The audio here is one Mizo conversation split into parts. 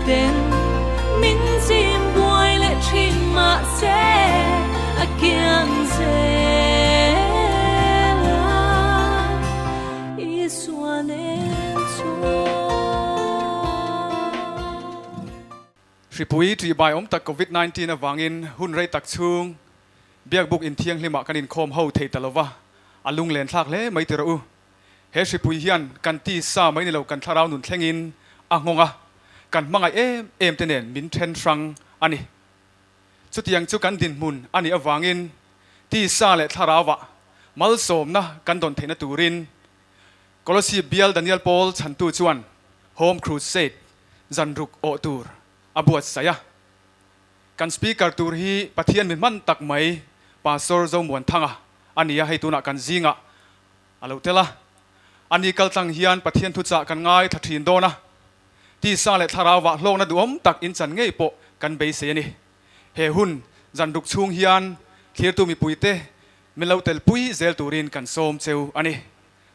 ten min chim buai leh thin mahse a kiang zel a Isua nen chuan. Hripui ṭihbai awm tak Covid 19 avangin hun rei tak chhung Biakbuk inthianghlimah kan inkhawm ho thei ta lova, a lunglen thlak hle mai ti rawh u. He hripui hian kan tisa mai ni lo kan thlarau nun thlengin a nghawng a, kan hmangaih em em te nen min then hrang a ni. Chutiang chu kan dinhmun a nih avangin tisa leh thlarauah malsawmna kan dawn theihna turin Kolosip bial Daniel Paul chhantu chuan Home Crusade zanruk awh tur a buatsaih a. Kan Speaker tur hi Pathian mi hman tak mai Pastor Zomuanthanga a ni a, hei tunah kan zingah a lo tel a. A ni kaltlang hian Pathian thuchah kan ngaithla thin dawn a, tisa leh thlarauah hlawkna duhawm tak inchan ngei pawh kan beisei a ni. He hun zanruk chhung hian thlirtu mipuite min lo telpui zel turin kan sawm cheu a ni.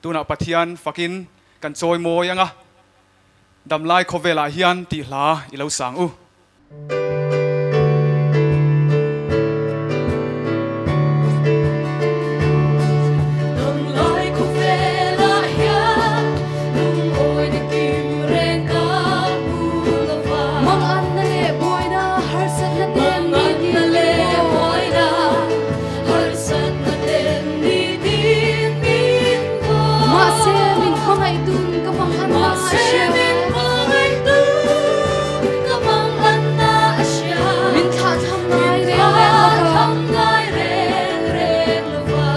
Tunah Pathian fakin kan chawi mawi ang a, damlai khawvelah hian tih hla i lo sang u. Damlai khawvelah hian lungawi kim reng ka hmu lo va. Manganna leh buaina harsatna ten ni Manganna leh buaina harsatna ten ni tin min va. Mahse min hmangaih tun ka manganna a Mahse hria. min hmangaih tun ka manganna a hria. Min thlah tham Min ngai reng reng thlah lo va. tham ngai reng reng lo va.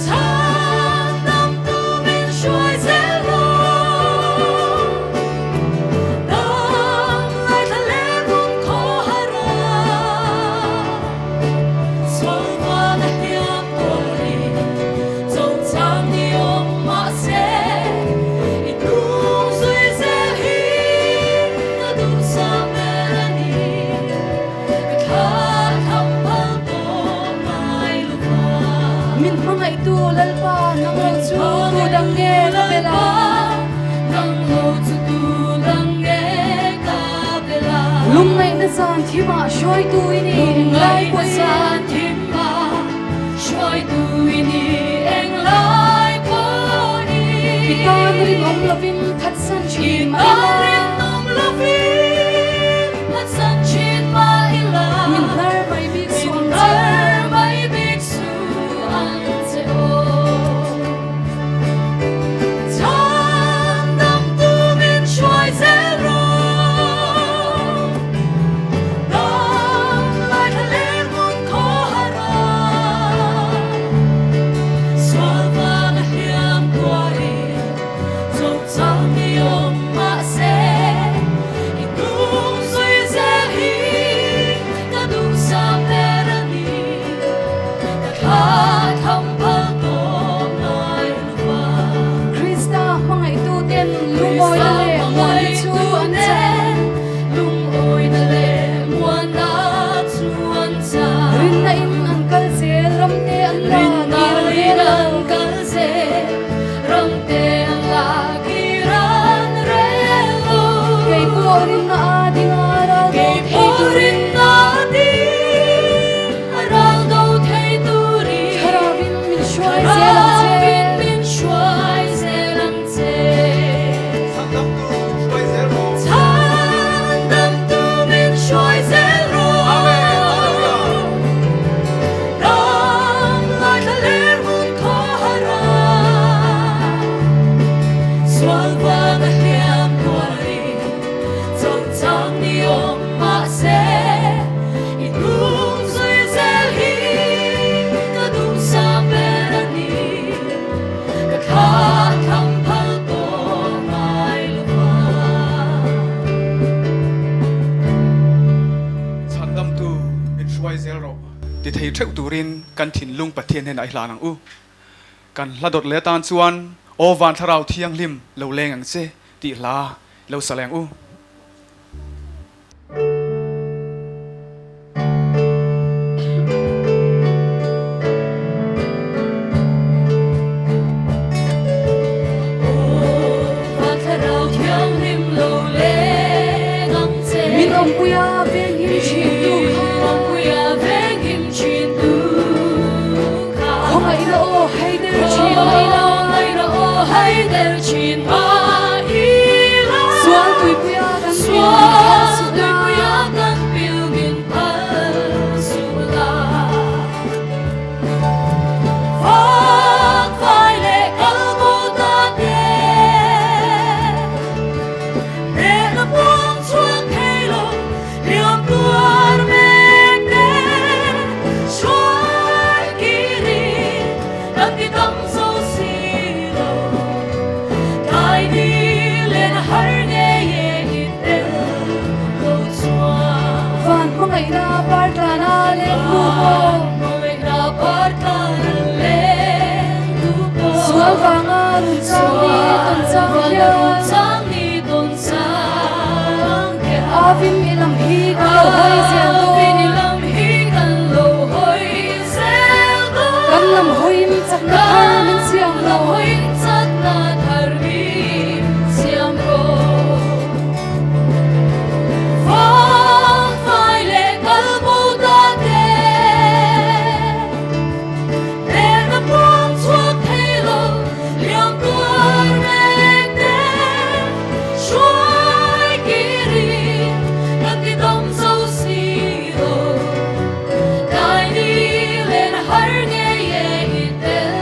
Chhan dam tu min hruai zel rawh. Dam lai thla leh hun khaw har a. Sual van a hliam tuarin cho chang ni awm mahse i hnung zui zel hi ka duhsam ber a ni. Ka thla tham phal tawh ngai lo va. Min hmangaihtu Lalpa nang lo Min chu tu dang hmangaihtu nge ka bel Lalpa a. nang lo chu tu dang nge ka bel a. Lungngaihna zan thimah hruaitu i ni englai Lungngaihna pawhin. zan thimah hruaitu i ni englai pawhin. I tan rinawm lovin phatsan I thin mah tan ila. rinawm lovin phatsan thin mah ila. Min hnar mai bik Min suh ang che. hnar mai bik suh ang che aw. Chhan damtu min hruai zel rawh. Dam lai thla leh hmun khaw har a. Sual vang a hliam tuarin cho chang ni awm mahse i hnung zui zel hi ka duhsam ber a ni. Ka thla tham phal tawh ngai lo va. Krista hmangaihtu ten lungawina Krista leh muanna chu hmangaihtu an chan. ten lungawina leh muanna chu an chan. Rinna in an kal zel ramte an la Rinna kir an in rel lo. an kal zel ramte an la kir an rel lo. Kei pawh rinna a ding a ral do Kei thei pawh turin. rinna a ding a ral do thei turin. Thlarauin min hruai zel ang che. Thlarauin min hruai zel ang che. Chhandamtu min hruai zel rawh. Chhandamtu min hruai zel rawh. Amen. Hallelujah. Dam lai thla ler hun khaw har a. Sual vang a hliam tuarin cho chang ni awm mahse i hnung zui zel hi ka duhsam ber a ni. Ka thla tham phal tawh ngai lo va. Chhandamtu min hruai zel rawh. Ti thei theuh turin kan thinlung Pathian hnenah i hlan ang u. Kan hla dawt leh atan chuan Aw van thlarau thianghlim lo leng ang che tih hla lo sa leng u. Aw van thlarau thianghlim lo tel thin mah ila. Sual tuipuia kan pil min phal suh la. Sual tuipuia kan pil min phal suh la. Fak fai leh kal bo ta te. Hnehna puang chhuak thei lo hliam tuar mek te. Hruai kirin kan ti dam zo si lo. Tlai ni len har ngei e i tel lo chuan. Van hmangaihna par tlana leng hnu pawh. Van hmangaihna par tlana leng hnu pawh. Sual vanga run chang ni tawn chang Sual vanga hian. run chang ni tawn chang hian. Avin i lam hi kan lo hawi zel dawn. Avin i lam hi kan lo hawi zel dawn. Kan lam hawiin chakna thar min siam Kan lam rawh. hawiin chakna thar min siam rawh. Fang fai leh kal bo ta te. Hnehna puang chhuak thei lo liam tuar mek te. Hruai kirin kan ti dam zo si lo. Tlai ni len har ngei e i tel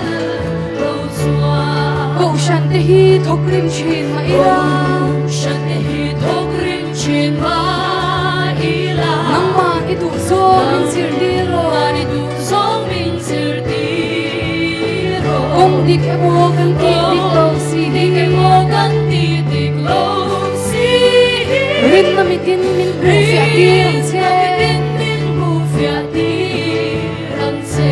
lo chuan. Kohhran te hi thawk rim thin mah ila. Kohhran te hi thawk rim thin mah ila. Nangmah i duh zawng min zirtir rawh. Nangmah i duh zawng min zirtir rawh. Kawng dik emaw kan tih dik lo si hi. Kawng dik emaw kan tih dik lo si hi. Rinna mitin min hmuh fiah tir ang che. Rinna mitin min hmuh fiah tir ang che.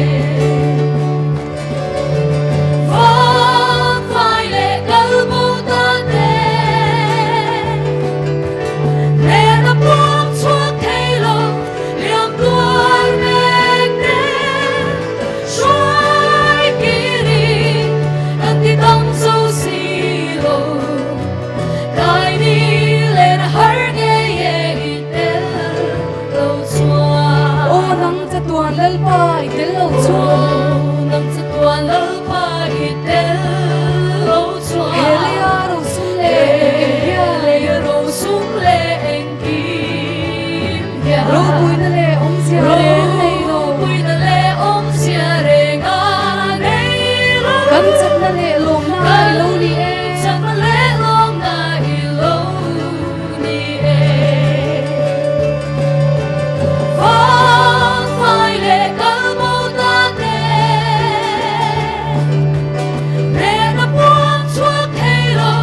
Vang fai leh kal bo ta te. Hnehna puang chhuak thei lo liam tuar mek te. Hruai kirin kan ti dam zo si lo. Tlai ni len har ngei e i tel lo chuan. Aw nang chatuan Lalpa i tel lo chuan. Aw nang chatuan Lalpa i tel lo chuan. He leia rosum leh engkim hian. He leia rosum leh engkim hian. Ropuina leh awmzia reng nei lo. Ropuina leh awmzia reng a nei lo. Kan chakna leh lawmna i lo ni e. Kan chakna leh lawmna i lo ni e. Vang fai leh kal bo ta te. Hnehna puang chhuak thei lo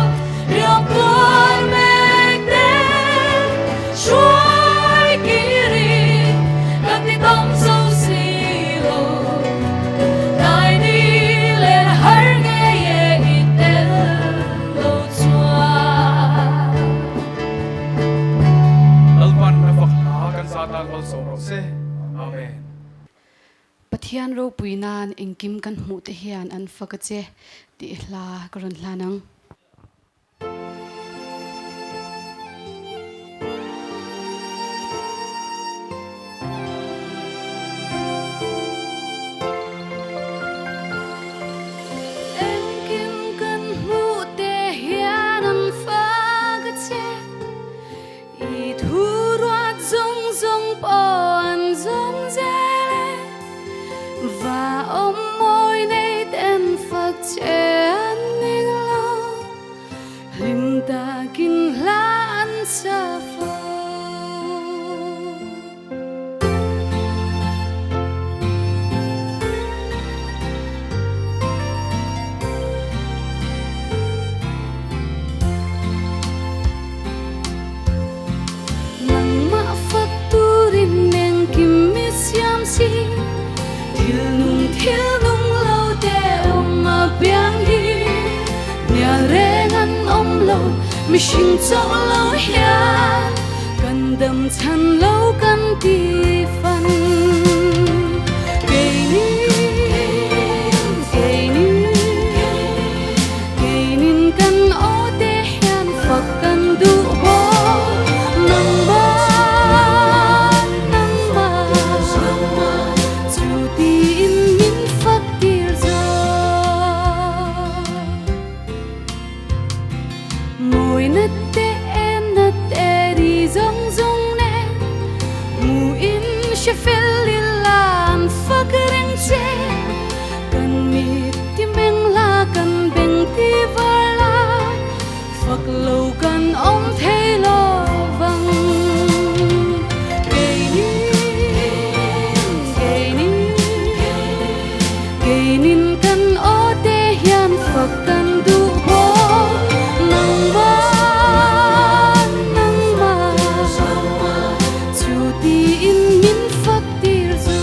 liam tuar mek te. Hruai kirin kan ti dam zo si lo. Tlai ni len har ngei e i tel lo chuan. Lalpan a fak hla kan za tan malsawm rawh se. Amen. Pathian ropui nan engkim kan hmuh te hian an fak a che tih hla ka rawn hlan ang. Engkim kan hmuh te hian an fak a che. I thu ruat zawng zawng pawh an zawm zel e. Va awm mawi nei ten fak che an ning lo. Hlim takin hla an sa fo. Nangmah fak turin engkim i siam si, Thil nung thil nung lo te awm a piang hi. Hnial reng an awm lo, mihring chauh lo hian, Kan dam chhan lo kan ti fan. Keinin, keinin, keinin kan aw te hian fak kan duh bawk. Nangmah, nangmah, chu tiin min fak tir zawk. te en a te ri zawng zawng nen Hmu in hre fel ila an fak reng che Kan mit ti meng la kan beng ti var la Fak lo kan awm thei lo vang Keinin, keinin, keinin kan aw te hian fak kan duh bawk Nangmah, nangmah, chu tiin min fak tir zawk.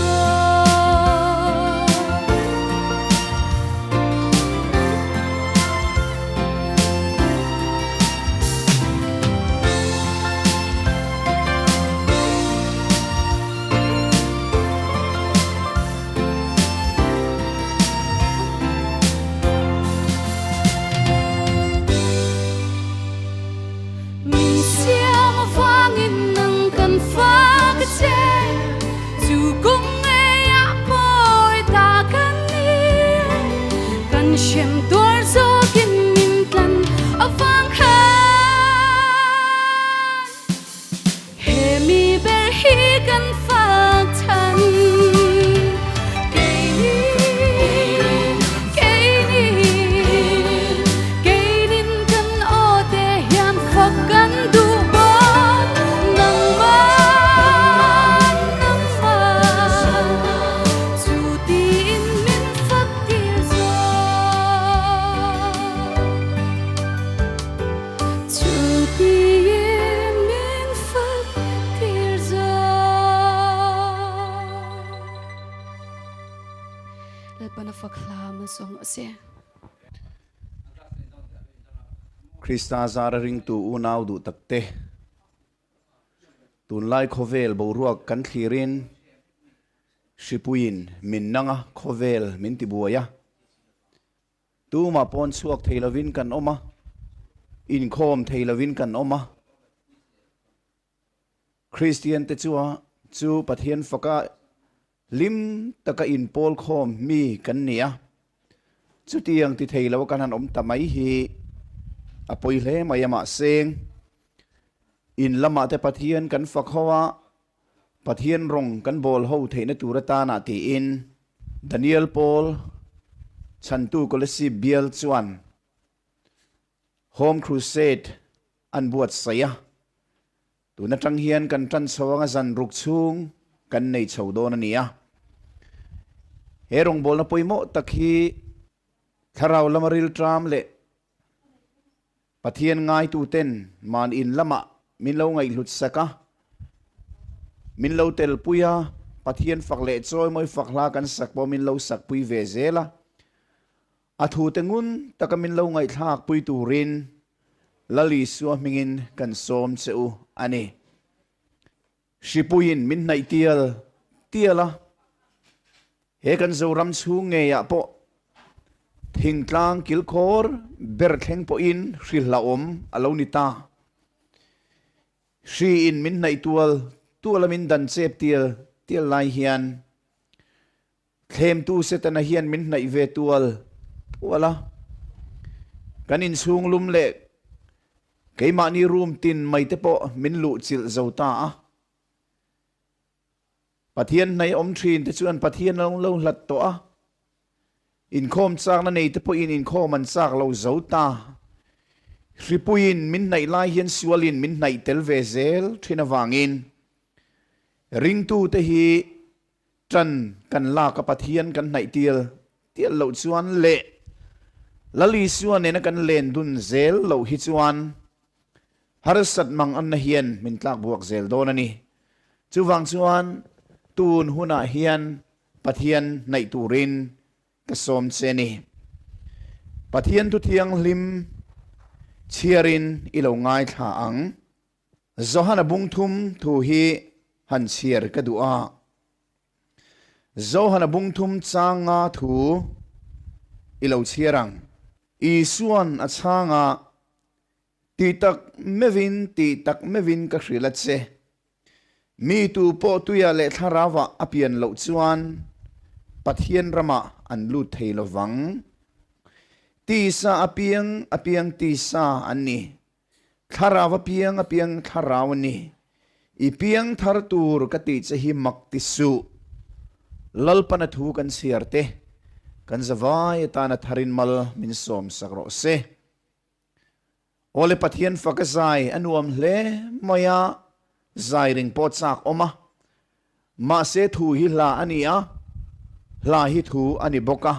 Min siam avangin nang kan fak a che, chu kawng ngeiah pawi ta kan ni. Kan hrem tuar zawkin min tlan avang khan he mi ber hi kan fak chhan. Keini, keini, keinin kan aw te hian fak kan duh bawk. Nangmah, nangmah, chu tiin min fak tir zawk. Chu tiin min fak tir zawk. Lalpana fak hla malsawm a si. Krista zara ringtu unau duh takte, tunlai khawvel boruak kan thlirin hripuiin min nang a, khawvel min tibuai a. Tumah pawn chhuak thei lovin kan awm a, inkhawm thei lovin kan awm a. Kristian te chua chu Pathian faka hlim taka inpawl khawm mi kan ni a. Chutiang ti thei lo kan han awm ta mai hi a pawi hle mai a mahse in lamah te Pathian kan fak ho a, Pathian rawng kan bawl ho theihna tur atana tiin Daniel Paul chhantu Kolasib bial chuan Home Crusade an buatsaih a, tun atang hian kan tan chho anga zan ruk chhung kan nei chho dawn a ni a. He rawngbawlna pawimawh tak hi thlarau lama rilṭam leh Pathian ngaituten man in lamah min lo ngaihhlut sak a, min lo telpui a, Pathian fak leh chawimawi fak hla kan sak pawh min lo sakpui ve zel a. A thute ngun taka min lo ngaihthlak pui turin Lal Isua hmingin kan sawm che u a ni. Hripuiin min hnaih tial tial a, he kan Zoram chhung ngeiah pawh thingtlang kilkhawr ber thleng pawhin hri hlauhawm a lo ni ta. Hriin min hnaih tual tual a min dan chep tial tial lai hian Thlemtu Setana hian min hnaih ve tual tual a, kan inchhung lum leh keimahni room tin mai te pawh min luh chilh zo ta a. Pathian hnaih awm thin te chuan Pathian a lo hlat tawh a, inkhawm chakna nei te pawhin inkhawm an chak lo zo ta. Hripuiin min hnaih lai hian sualin min hnaih tel ve zel thin avangin ringtute hi Ṭan kan lak a Pathian kan hnaih tial tial loh chuan leh Lal Isua nena kan len dun zel loh hi chuan harsat mang anna hian min tlak buak zel dawn a ni. Chuvang chuan tun hunah hian Pathian hnaih turin ka sawm che ni. Pathian thu thianghlim chhiarin i lo ngaithla ang. Johana bungthum thu hi han chhiar ka duh a. Johana bungthum changa thu i lo chhiar ang. Isuan a chhanga, Ti tak meuhin, ti tak meuhin ka hrilh a che. Mi tu pawh tuia leh thlarauah a pian loh chuan Pathian ramah an lut thei lo vang. Tisa apiang apiang tisa an ni. Thlarau a piang a piang thlarau a ni. I piang thar tur ka tih che hi mak ti suh. Lalpan a thu kan chhiar te, kan zavai atana tharin mal min sawm sak rawh se. Awle Pathian fak a zai a nuam hle mai a, zai ring pawh chak awm a. Mahse thu hi hla a ni a, hla hi thu a ni bawk a.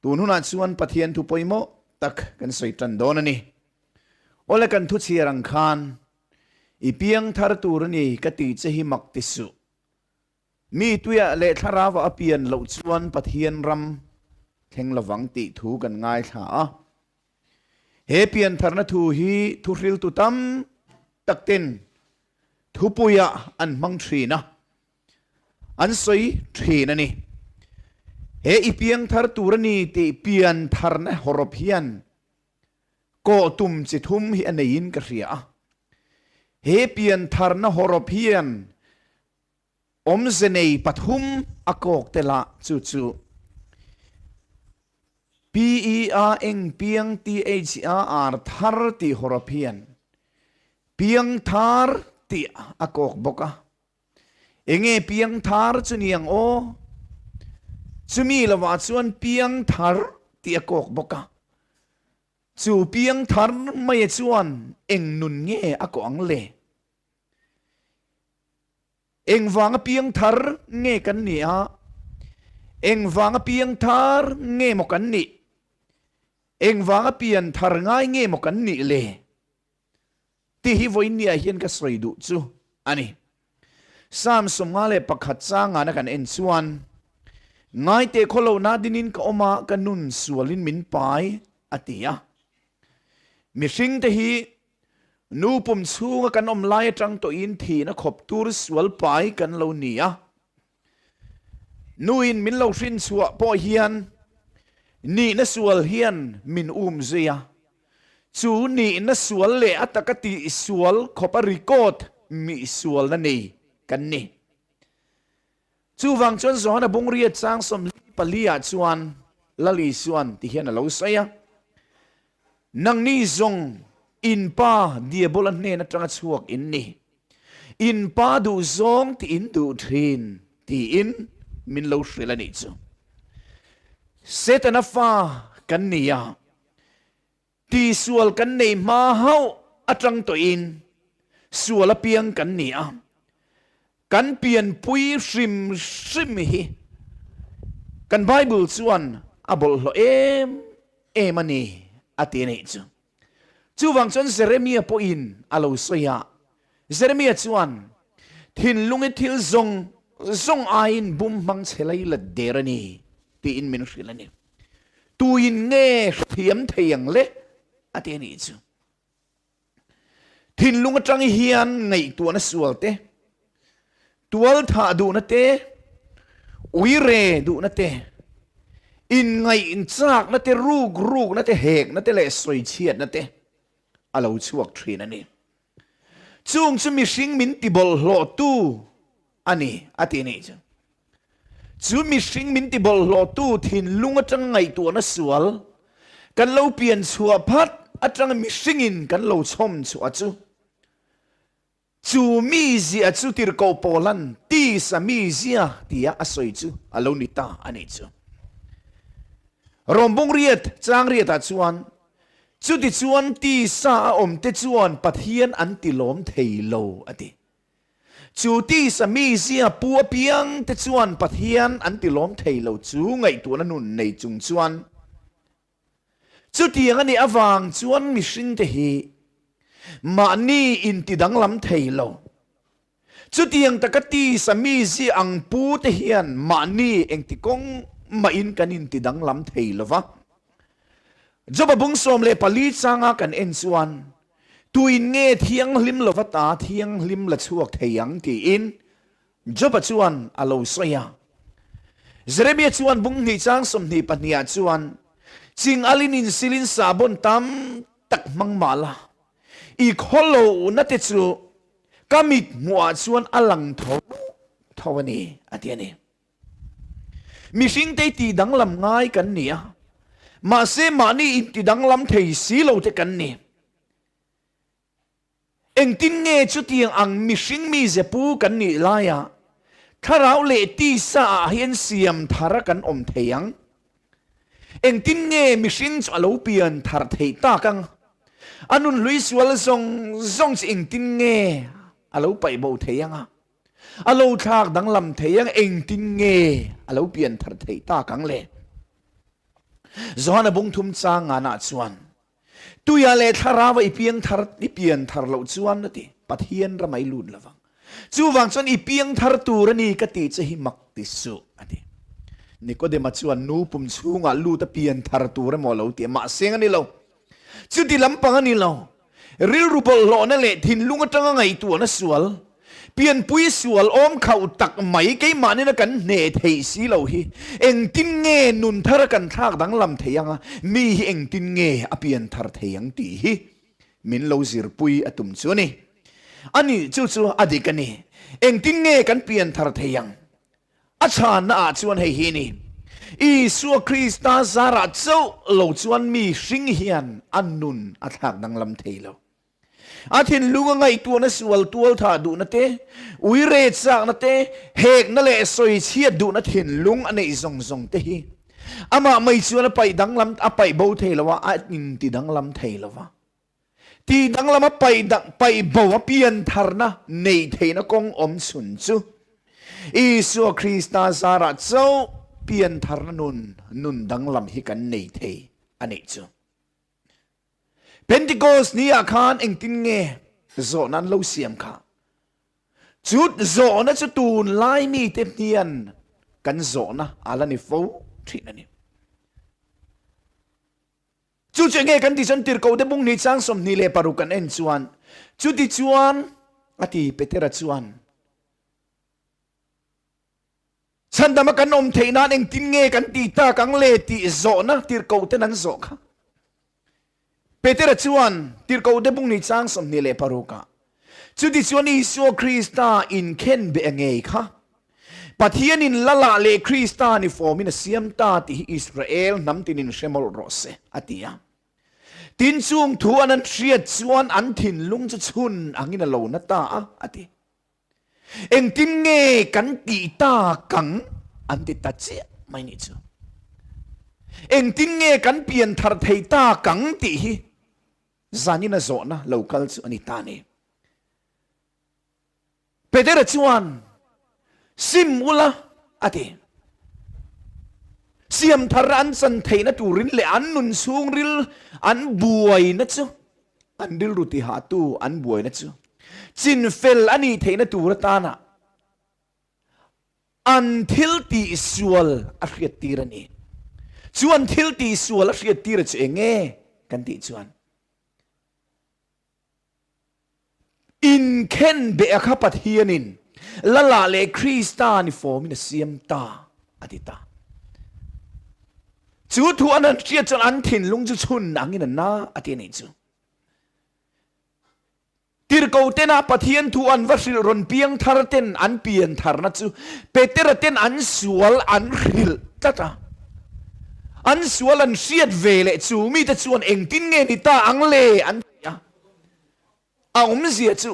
Tun hunah chuan Pathian thu pawimawh tak kan sawi tan dawn a ni. Awle kan thu chhiar ang khan, I piang thar tur a ni ka tih che hi mak ti suh. Mi tuiah leh thlarauah a pian loh chuan Pathian ram thleng lovang tih thu kan ngaithla a. He piantharna thu hi thuhriltu tam takten thupuiah an hmang thin a, an sawi thin a ni. He i piangthar tur a ni tih piantharna hawrawp hian kawh tum chi thum hi a neiin ka hria a. He piantharna hawrawp hian Awmze nei pathum a kawk tel a, chu chu PEA eng piang THAR thar tih hawrawp hian piang thar tih a kawk bawk a. Enge piang thar chu ni ang aw? Chumi lovah chuan piang thar tih a kawk bawk a. Chu piang thar maia chuan eng nun nge a kawh ang le? Engvanga piang thar nge kan nih a? Engvanga piang thar nge maw kan nih? Engvanga pian thar ngai nge maw kan nih le? Tih hi vawiinniah hian ka sawi duh chu a ni. Psalm 51 changana kan en chuan, Ngaite khawlohna dinin ka awm a, ka nun sualin min pai, a ti a. Mihringte hi Nu pum chhunga kan awm lai atang tawhin thihna khawp tur sual pai kan lo ni a. Nuin min lo hrin chhuah pawh hian nihna sual hian min um zui a. Chu nihna sual leh a taka tih sual khawpa record mih sualna nei kan ni. Chuvang chuan Johana Bungria chang 44 ah chuan Lal Isuan ti hian a lo sawi a, Nangni zawng in pa Diabola hnen atanga chhuak in ni, in pa duh zawng ti in duh thin tiin min lo hrilh a nih chu. Setana fa kan ni a, Tihsual kan nei hma hauh atang tawhin sual apiang kan ni a, kan pianpui hrim hrim hi kan Bible chuan a bawlhhlawh em em a ni a ti a nih chu. Chuvang chuan Jeremia pawhin a lo sawi a, Jeremia chuan, Thinlungi thil zawng zawng aiin bum hmang che lei let der a ni tiin min hrilh a ni. Tuin nge hrethiam thei ang le? a ti a nih chu. Thinlung atang hian ngaihtuahna sual te, tual thah duhna te, uire duhna te, inngaih chakna te, ruk rukna te, hekna te leh sawichhiatna te a lo chhuak thin a ni. Chung chu mihring min tibawlhhlawhtu a ni, a ti nih chu. Chu mihring min tibawlhhlawhtu thinlung atanga ngaihtuahna sual kan lo pian chhuah phat atanga mihringin kan lo chhawm chhuah chu, chu mizia chu tirhkoh Paulan tisa mizia tia a sawi chu a lo ni ta a nih chu. Rawmbung riat chang riatah chuan, Chutichuan tisa a awmte chuan Pathian an tilawm thei lo, a ti. Chu tisa mizia pu apiangte chuan Pathian an tilawm thei lo chu ngaihtuahna nun nei chung chuan chutiang a nih avang chuan mihringte hi mahni intidanglam thei lo. Chutiang taka tisa mizia ang pu te hian mahni engti kawng mahin kan inti danglam thei lo va. Joba bung 14 changa kan en chuan, Tuin nge thianghlim lova ta thianghlim la chhuak thei ang tiin Joba chuan a lo sawi a. Jeremia chuan bung hnih chang 22 ah chuan, Ching alin insilin sahbawn tam tak hmang mah la, i khawlohna te chu Ka mit hmuhah chuan a lang tho tho a ni, a ti a ni. Mihringte i tihdanglam ngai kan ni a, mahse mahni intidanglam thei si lo te kan ni. Engtin nge chutiang ang mihring mize pu kan nih laia thlarau leh tisa ah hian siam thar a kan awm thei ang? Engtin nge mihring chu a lo pian thar theih tak ang? A nunhlui sual zawng zawng chu engtin nge a lo paih bo thei ang a? A lo thlak danglam thei ang? Engtin nge a lo pian thar theih tak ang le? Johana bungthum chang nganah chuan Tuia leh Thlarau a i piang thar, i pian thar loh chuan a ti, Pathian ramah i lut lovang. Chuvang chuan i piang thar tur a ni ka tih che hi mak ti suh, a ti. Nikodema chuan nu pum chhungah lut a pian thar tur emaw a lo ti a, mahse a ni lo. Chuti lampang a ni lo. Rilru bawlhhlawhna leh thinlung atanga ngaihtuahna sual, Pianpui sual awm khauh tak mai keimahnin a kan hneh theih si lo hi engtin nge nun thar a kan thlak danglam thei ang a, mi hi engtin nge a pian thar thei ang tih hi min lo zirpui a tum chu a ni. A nih chu chu a dik a ni. Engtin nge kan pian thar thei ang? A chhanna ah chuan hei hi a ni, Isua Krista zarah chauh lo chuan mi hring hian a nun a thlak danglam thei lo. A thinlung a ngaihtuahna sual tual thah duhna te, ui ret chakna te, hekna leh sawi chhiat duhna thinlung a neih zawng zawng te hi amah mai chuan a paih danglam, a paih bo thei lo a, a inti danglam thei lo va. Tih danglam a paih dang, paih bo a piantharna neih theihna kawng awm chhun chu Isua Krista zarah chauh piantharna nun, nun danglam hi kan nei thei a nih chu. Pentecost ni ah khan engtin nge zawhna an lo siam kha? Chu zawhna chu tunlai mite hian kan zawhna a la ni fo thin a ni. Chu chu enge kan tih chuan Tirhkohte bung hnih chang 26 kan en chuan chuti chuan a ti Petera chuan Chhandama kan awm theih nan engtin nge kan tih tak ang le tih zawhna tirhkohten an zawh kha. Petera chuan tirhkohte bung ni chang 26 ah, Chutichuan Isua Krista inkhen beh a ngei kha. Pathianin Lala leh Krista ni fawmin a siam ta tih hi Israel hnam tinin hre mawlh rawh se, a ti a. Tin chung thu an an hriat chuan an thinlung chu chhun angin a lo na ta a, a ti. Engtin nge kan tih tak ang an ti ta chiah mai nih chu. Engtin nge kan pian thar thei tak ang tih hi zanina zawhna lo kal chu a ni ta ni. Petera chuan sim ula a ti. Siam thar an chan theihna turin leh an nun chhungril an buaina chu an rilru tihahtu an buaina chu chinfel a nih theihna tur atana an thil tihsual a hriattir a ni. Chu an thil tihsual a hriattir chu eng nge kan tih chuan inkhen beh a kha Pathianin Lala leh Krista ni fawmin a siam ta a ti ta. Chu thu an han hriat chuan an thinlung chu chhun angin a na a ti a nih chu. Tirhkoh tena Pathian thu an va hrilh rawn piang thar ten an pian tharna chu Petera ten an sual an hrilh tlat a. An sual an hriat ve leh chu mite chuan engtin nge ni ta ang le an ti a. A awmzia chu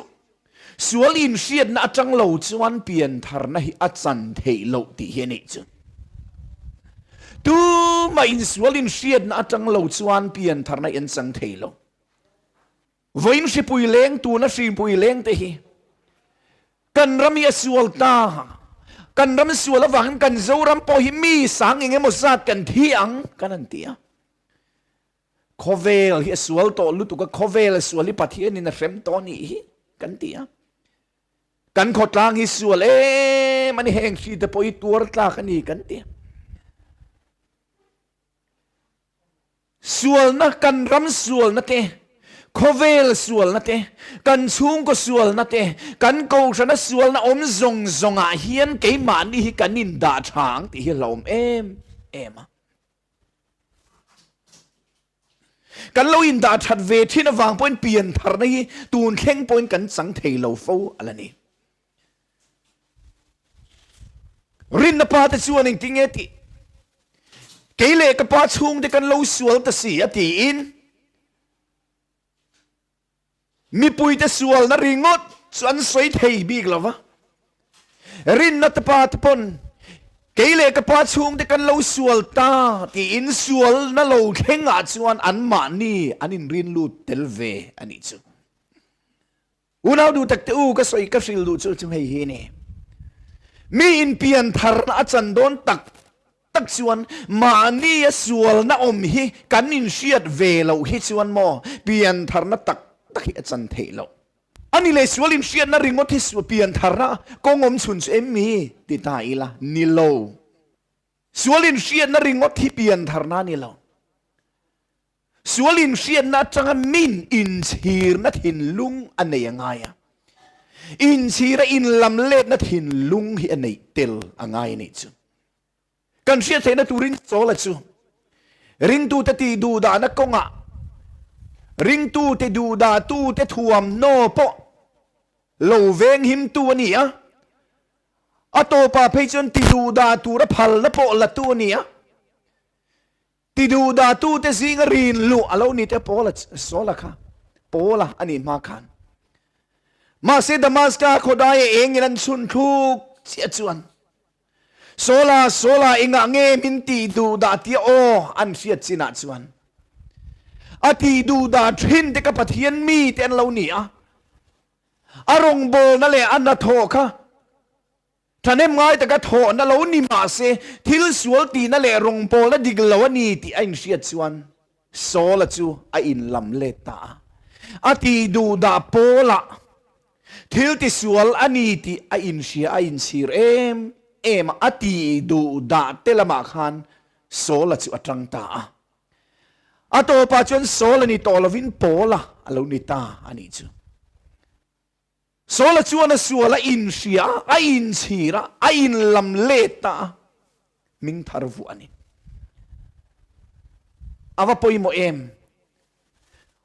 sual inhriatna atang lo chuan pian tharna hi a chan theih loh tih hi a nih chu. Tumah insual inhriatna atang lo chuan pian tharna hi an chang thei lo. Vawiin hripui leng tuna hripui leng te hi kan ram hi a sual ta. Kan ram sual avangin kan Zoram pawh hi mi sang eng emaw zat kan thi ang kan han ti a. Khawvel hi a sual tawh lutuk a, khawvel a sual hi Pathianin a hrem tawh anih hi kan ti a. Kan khawtlang hi sual em a ni, heng hri te pawh hi tuar tlak a ni kan ti a. Sualna, kan ram sualna te, khawvel sualna te, kan chhungkaw sualna te, kan kohhrana sualna awm zawng zawngah hian keimahni hi kan indah tha ang tih hi hlauhawm em em a. Kan lo indah that ve thin avang pawhin piantharna hi tun thleng pawhin kan chang thei lo fo a la ni. Rinna pa te chuan engtin nge tih? Kei leh ka pa chhungte kan lo sual ta si a tiin. Mipuite sualna ringawt chu an sawi thei bik lo va. Rinna te pa te pawn kei leh ka pa chhungte kan lo sual ta tiin sualna lo thlengah chuan anmahni an inrin lut tel ve a nih chu. Unau duh tak te u ka sawi ka hril duh chu chu hei hi ni. Mi inpian tharna a chan dawn tak tak chuan mahni a sualna awm hi kan inhriat ve loh hi chuan maw pian tharna tak tak hi a chan theih loh. Ani leh sual inhriatna ringawt hi pian tharna kawng awm chhun chu em mi? ti ta ila, ni lo. Sual inhriatna ringawt hi pian tharna a ni lo. Sual inhriatna atanga min inchhirna thinlung a nei a ngai a. Inchhira inlamletna thinlung hi a neih tel a ngai a nih chu. Kan hriat theihna turin Sawla chu ringtute tih duhdahna kawngah ringtute duhdahtute thuamhnaw pawh lo venghimtu a ni a, a tawpah phei chuan ti duhdah tura phalna pawh latu a ni a, ti duhdahtute zinga rin luh a lo ni te Paula Sawla kha Paula a nih hma khan. Mahse Damaska khawdaia engin an chhun thluk chiah chuan Sawla, Sawla, engah nge min tih duh dah tia aw an hriat chinah chuan a tih duh dah thin te ka Pathian mi te an lo ni a, a rawngbawlna leh a hnathawh kha thahnem ngai taka thawhna lo ni mah se thil sual tihna leh rawngbawlna dik lo a ni tih a inhriat chuan Sawla chu a inlam let ta a, a tih duh dah pawlah Thil tisual a ni tih a inhria a inchhir em em a, a ti duh dah te lamah khan Saul-a chu a tang ta a. A tawpah chuan Saul-a ni tawh lovin Paul-a a lo ni ta a nih chu. Saul-a chuan a sual a inhria a, a inchhir a, a inlam let ta a, hming thar vuah a ni. A va pawimawh em?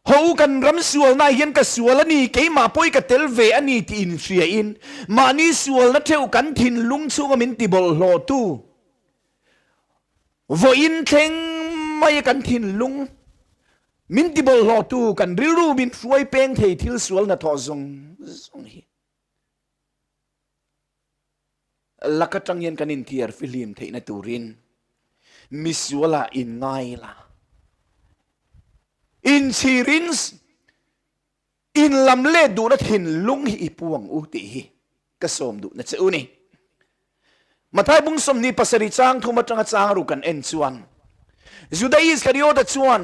Ho kan ram sualna hian ka sual a ni, keimah pawh i ka tel ve a ni tih inhriain mahni sualna theuh kan thinlung chhunga min tibawlhhlawhtu vawiin thleng maia kan thinlung min tibawlhhlawhtu kan rilru min hruai peng thei thil sual hnathawh zawng zawng hi lak atang hian kan inthiar fihlim theihna turin misualah inngai la, inchhirin inlam let duhna thinlung hi i pu ang u tih hi ka sawm duhna che u ni. Mathai bung 27 chang thum atanga chang ru kan en chuan Juda Iskariota chuan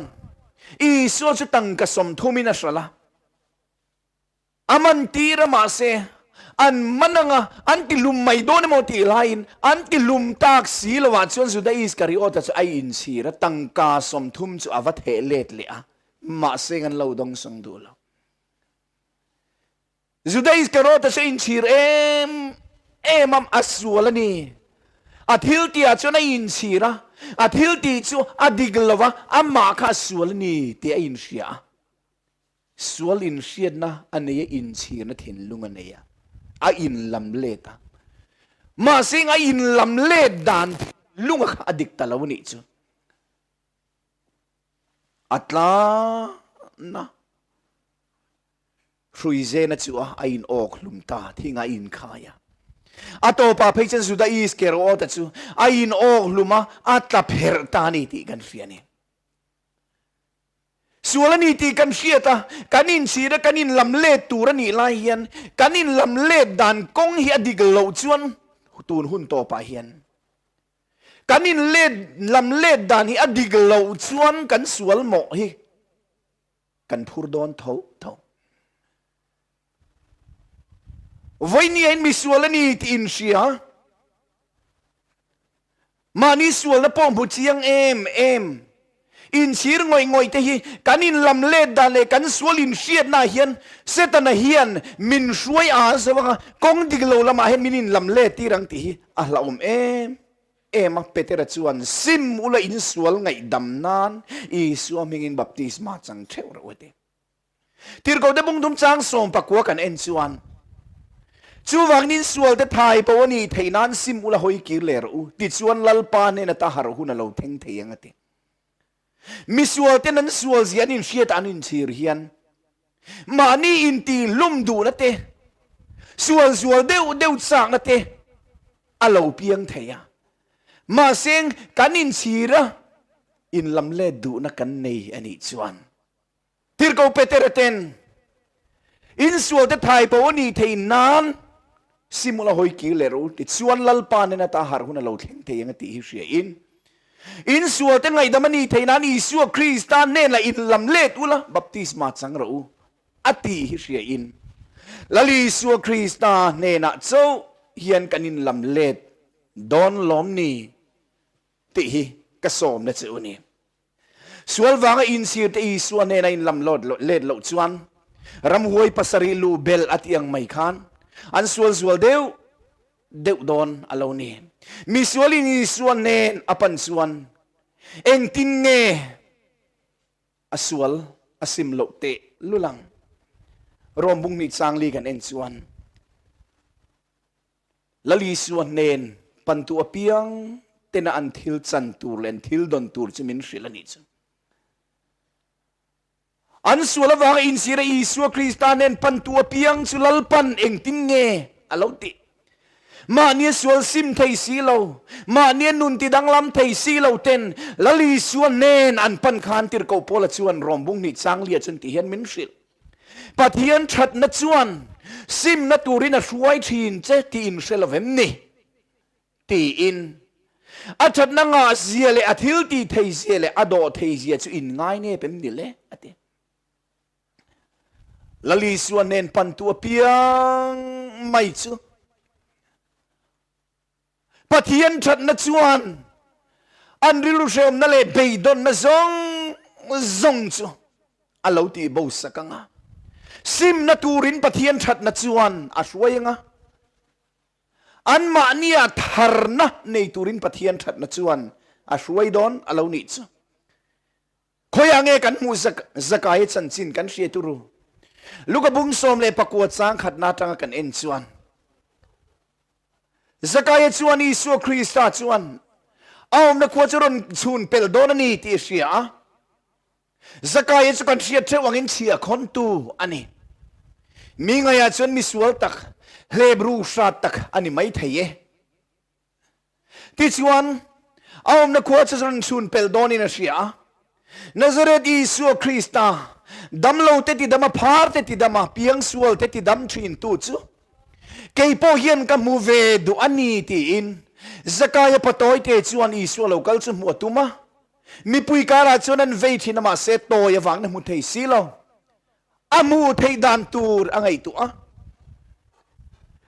Isua chu tangka sawmthumin a hralh a. A man tir a mahse an man anga an ti hlum mai dawn emaw tih laiin an ti hlum tak si lovah chuan Juda Iskariota chu a inchhir a, tangka 30 chu a va theh let leh a, mahse kan lo dawngsawng duh lo. Juda Iskariota chu a inchhir em em a, a sual a ni. A thil tihah chuan a inchhir a, a thil tih chu a dik lo va, amah kha a sual a ni tih a inhria a. Sual inhriatna a nei a, inchhirna thinlung a nei a, a inlam let a. Mahse a inlam let dan thinlunga kha a dik ta lo a nih chu. A tlana hruizena chu a a in awk hlum ta, thing a inkhai a. A tawpah phei chuan Juda Iskerawta chu a in awk hlum a, a tla pherh ta a ni tih kan hria a ni. Sual a ni tih kan hriat a, kan inchhir a, kan inlam let tur a nih lai hian kan inlam let dan kawng hi a dik loh chuan tun hun tawpah hian kan inlet lam let dan hi a dik loh chuan kan sual mawh hi kan phur dawn tho tho. Vawinia in misual a ni tih inhria. Mahni sualna pawh hmu chiang em em. Inchhir ngawih ngawih te hi kan inlam let dan leh kan sual inhriatna hian Setana hian min hruai a zo anga kawng dik lo lamah hian min inlam let tir ang tih hi a hlauhawm em em a. Petera chuan sim ula insual ngaihdam nan Isua hmingin baptisma chang theuh rawh u a ti. Tirhkohte bungthum chang 19 kan en chuan, Chuvangin sualte thai pawh a nih theih nan sim ula hawi kir leh rawh u, tichuan Lalpa hnena ta harh hun a lo thleng thei ang a ti. Misualten an sualzia an inhriat an inchhir hian, Mahni intihlum duhna te, sual zual deuh deuh chakna te a lo piang thei a. Mahse, kan inchhir a, inlamlet duhna kan nei a nih chuan Tirhkoh Petera ten insual te thai pawh a nih theih nan Simula hawi kir leh rawh u tichuan Lalpa nen ata harh hun a lo thleng thei ang a tih hi hria in insual te ngaihdam a nih theih nan Isua Krista nen la inlam let ula baptisma chang rawh u a tih hi hria in Lal Isua Krista hnenah chauh hian kan inlam let dawn lawm ni tih hi ka sawmna che u ni. Sual vanga insir te Isua hnena inlam lawt let loh chuan ramhuai pasarih luh belh a tih ang mai khan an sual zual deuh deuh dawn a lo ni. Misualin Isua hnen a pan chuan engtin nge a sual a sim loh teh lul ang? Rom bunghnih changli kan en chuan Lal Isua hnen pantu apiang tena an thil chan tur leh an thil dawn tur chu min hrilh a nih chu. An sual avanga insira Isua Krista hnen pantu apiang chu Lalpan engtin nge a lo tih? Mahnia sual sim thei si lo, mahnia nun ti danglam thei si lo ten Lal Isua hnen an pan khan Tirhkoh Paula chuan Rom bunghnih changlia chuan ti hian min hrilh. Pathian thatna chuan simna turin a hruai thin che tih in hre lovem ni? tiin a thatna ngahzia leh a thil tih theizia leh a dawh theizia chu in ngai nep em ni le? a ti. Lal Isua hnen pantu apiang mai chu Pathian thatna chuan an rilru hrehawmna leh beidawnna zawng zawng chu a lo tih bo sak ang a. Simna turin Pathian thatna chuan a hruai ang a. Anmahnia tharna nei turin Pathian thatna chuan a hruai dawn a lo nih chu. Khawiah nge kan hmuh Zakaia chanchin kan hria turu? Luka bung 14 chang khatna atanga kan en chuan Zakaia chuan Isua Krista chuan a awmna khua chu rawn chhun pel dawn a ni tih a hria a. Zakaia chu kan hriat theuh angin chhia khawntu a ni. Mi ngaiah chuan misual tak, hlep ru hrat tak a ni mai thei e. Tichuan, a awmna khua chu rawn chhun pelh dawnin a hria a. Nazareth Isua Krista, damlo te tidam a, phar te tidam a, piangsual te tidam thintu chu kei pawh hian ka hmu ve duh a ni tiin Zakaia patawite chuan Isua lo kal chu hmuh a tum a. Mipui karah chuan an vei thin a, mahse tawi avangin a hmu thei si lo. A hmuh theih dan tur a ngaihtuah a.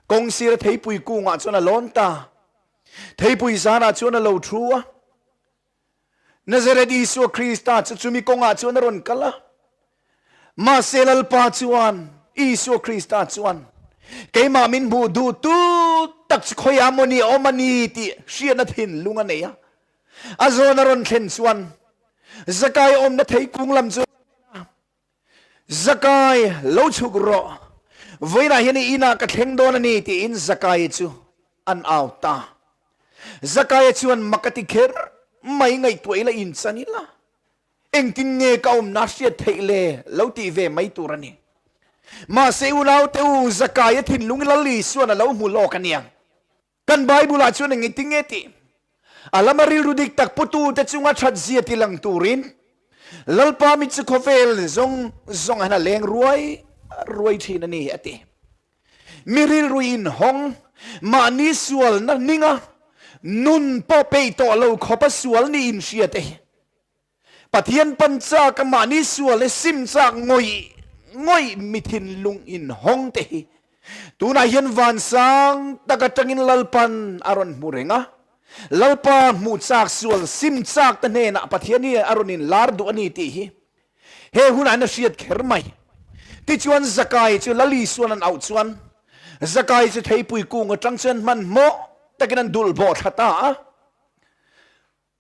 Kawng sira theipui kungah chuan a lawn ta. Theipui zanah chuan a lo thu a. Nazareth Isua Krista chu chumi kawngah chuan a rawn kal a. Mahse Lalpa chuan, Isua Krista chuan, Keimah min hmuh duh tu tak chu khawiah maw ni a awm a ni tih hriatna thinlung a nei a. A zawn a rawn thlen chuan Zakai awmna thei kung lam chu Zakai, lo chhuk rawh. Vawiinah hian i inah ka thleng dawn a ni, tiin Zakai chu an au ta. Zakaia chuan mak a ti kher mai, ngaihtuah ila inchan ila, engtin nge ka awmna hriat theih le lo tih ve mai tur a ni. Mahse unaute u, Zakaia thinlung Lal Isuan a lo hmu lawk a nia. Kan Bible-ah chuan eng engtin nge tih? A lama rilru dik tak putute chunga that zia ti lang turin Lalpa mi chu khawvel zawng zawng hian a leng ruai ruai thin a ni, a ti. Mi rilru inhawng, mahni sualna ninga nun pawh peih tawh lo khawpa sual ni inhriate hi Pathian pan chak a mahni sual e sim chak ngawih ngawih mi thinlung inhawng te hi tunah hian vansang tak atangin Lalpan a rawn hmu reng a, Lalpa hmuh chak sual sim chak te hnenah Pathian hi a rawn inlar duh a ni tih hi he hunah hian a hriat kher mai. Tichuan Zakai chu Lal Isuan an auh chuan Zakai chu theipui kung atang chuan hmanhmawh takin an dulh bawh thla ta a.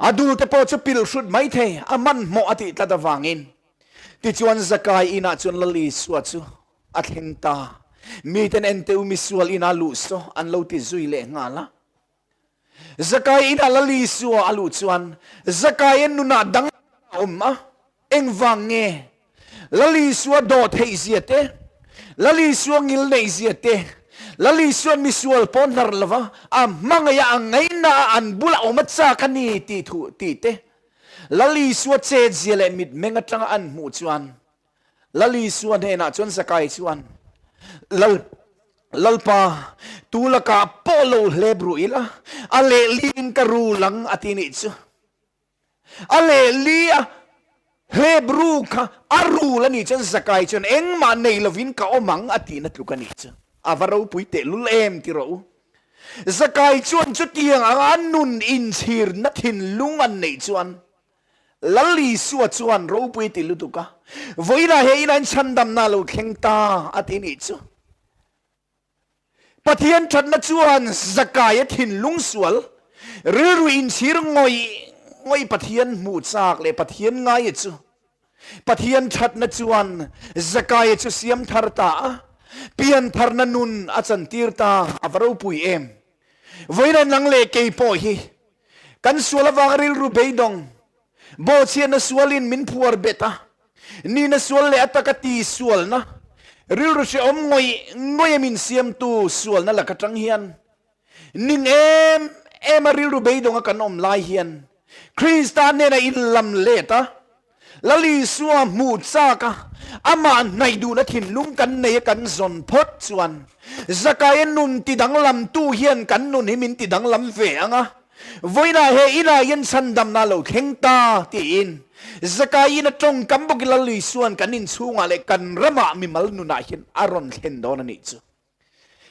A dul te pawh chu pilh hrut mai thei, a hmanhmawh a tih tlat avangin. Tichuan Zakai inah chuan Lal Isua chu a thleng ta. Miten en teh u misual inah luh saw an lo ti zui leh nghal a. Zakai inah Lal Isua a luh chuan Zakai a nunah dang a awm a, engvang nge? Lal Isua dawh theih zia te, Lal Isua ngil neih zia te, Lal Isua'n misual pawh hnar lova a hmangaih a, a ngaihna a, an bulah awm a chak a ni tih thu tih te, Lal Isua chet zia leh mitmeng atanga an hmuh chuan Lal Isua hnenah chuan Zakai chuan, Lal, Lalpa, tu lakah pawh lo hlep ruh ila, a lehliin ka rul ang a ti nih chu. A lehli a hlep ru kha a rul a nih chuan Zakai chuan engmah nei lovin ka awm ang a tihna tluk a nih chu. A va ropui tehlul em ti rawh u. Zakai chuan chutiang anga a nun inchhirna thinlung an neih chuan Lal Isua chuan ropui ti lutuk a, Vawiinah he inah in chhandamna a lo thleng ta a ti nih chu. Pathian thatna chuan Zakaia thinlung sual, rilru inchhir ngawih ngawih Pathian hmuh chak leh Pathian ngaia chu Pathian thatna chuan Zakaia chu siam thar ta a, pian tharna nun a chantir ta a va ropui em. Vawiin nang leh kei pawh hi kan sual avanga rilru beidawng, bawhchhiatna sualin min phuar bet a, Nihna sual leh a taka ti sualna, rilru hrehawm ngawih ngawih a min siamtu sualna lak atang hian ning em em a rilru beidawng a kan awm lai hian Krista hnena inlam let a, Lal Isua hmuh chak a, amah hnaih duhna thinlung kan nei a kan zawn phawt chuan Zakaia nun tidanglamtu hian kan nun hi min tidanglam ve ang a. Vawiinah he inah hian chhandamna a lo thleng ta, tiin Zakaiin a tawngkam bawkin Lal Isua'n kan inchhungah leh kan ramah mimal nunah hian a rawn thlen dawn a nih chu.